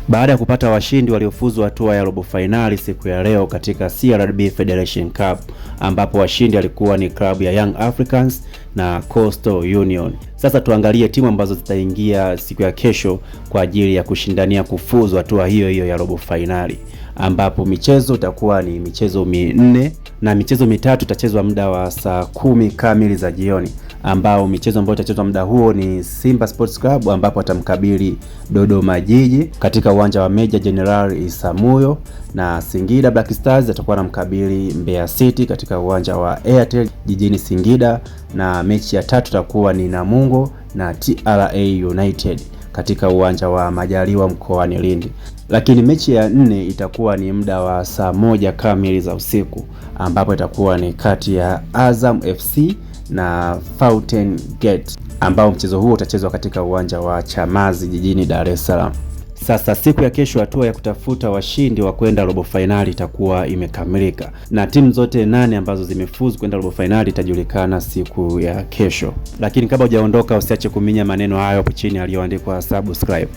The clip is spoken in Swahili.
Baada ya kupata washindi waliofuzu hatua ya robo fainali siku ya leo katika CRDB Federation Cup, ambapo washindi alikuwa ni klabu ya Young Africans na Coastal Union. Sasa tuangalie timu ambazo zitaingia siku ya kesho kwa ajili ya kushindania kufuzu hatua hiyo hiyo ya robo fainali, ambapo michezo itakuwa ni michezo minne na michezo mitatu itachezwa muda wa saa 10 kamili za jioni, ambao michezo ambayo itachezwa muda huo ni Simba Sports Club ambapo atamkabili Dodoma Jiji katika uwanja wa Meja Jenerali Isamuyo, na Singida Black Stars atakuwa anamkabili Mbeya City katika uwanja wa Airtel jijini Singida, na mechi ya tatu itakuwa ni Namungo na TRA United katika uwanja wa Majaliwa mkoani Lindi. Lakini mechi ya nne itakuwa ni muda wa saa 1 kamili za usiku ambapo itakuwa ni kati ya Azam FC na Fountain Gate, ambao mchezo huo utachezwa katika uwanja wa Chamazi jijini Dar es Salaam. Sasa siku ya kesho hatua ya kutafuta washindi wa kwenda robo fainali itakuwa imekamilika na timu zote 8 ambazo zimefuzu kwenda robo fainali itajulikana siku ya kesho. Lakini kabla hujaondoka, usiache kuminya maneno hayo hapo chini yaliyoandikwa subscribe.